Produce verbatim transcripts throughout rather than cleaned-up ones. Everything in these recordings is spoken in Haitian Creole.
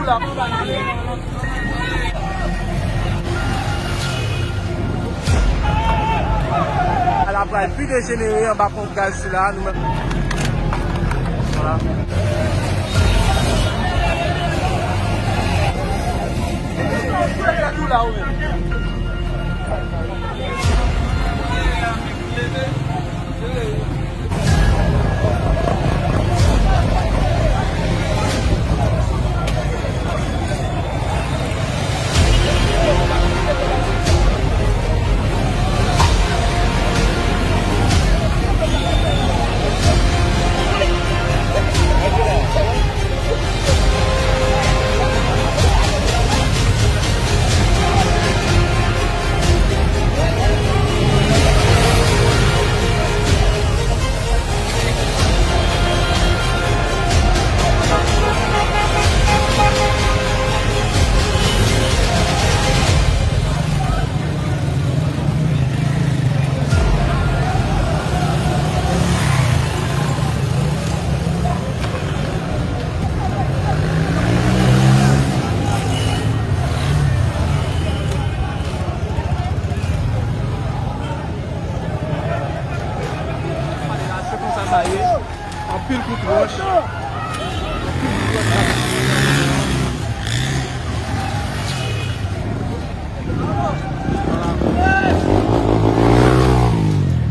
L ap pral pi dejenere anba ponp gaz sila, nou menm. Vwala. Se konsa sa ye. Anpil kout wòch. Anpil kout wòch k ap tire nan moman an. Vwala.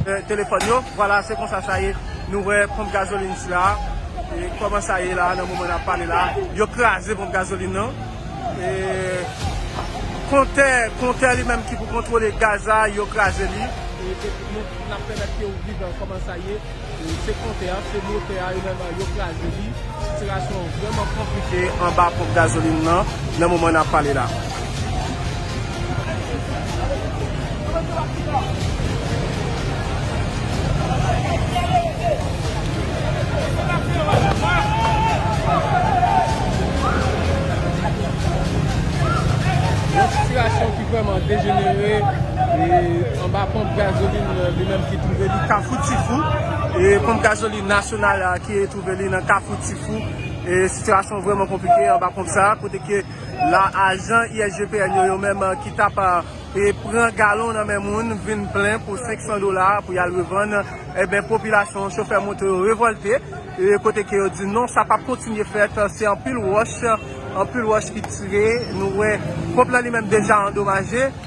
Eh, telefòn yo. Vwala, se konsa sa ye. Nou wè ponp gazolin sila. E kòman sa ye la, nan moman n ap pale la. Yo kraze ponp gazolin nan. E kontè, kontè li menm ki pou kontwole gaz la, yo kraze li. E se nou, n ap pèmèt ke w viv kòman sa ye. E se kontè a, se motè a, yo menm yo kraze li. Sitiyasyon vrèman konplike anba ponp gazolin nan, nan moman n ap pale la. Yon sitiyasyon ki vrèman dejenere, e anba ponp gazolin, li menm ki twouve li Kafou Tifou, e ponp gazolin nasyonal, a, ki twouve li nan Kafou Tifou. E sitiyasyon vrèman konplike anba ponp sa, kote ke la ajan I S G P N yo, yo menm, a, ki t ap, a, e pran galon nan men moun, vin plen pou senk san dola pou y al revann. Ebyen, popilasyon, chofè moto yo revòlte, e kote ke yo di non, sa p ap kontinye fèt, se anpil wòch, anpil wòch ki tire. Nou wè ponp lan li menm deja andomaje.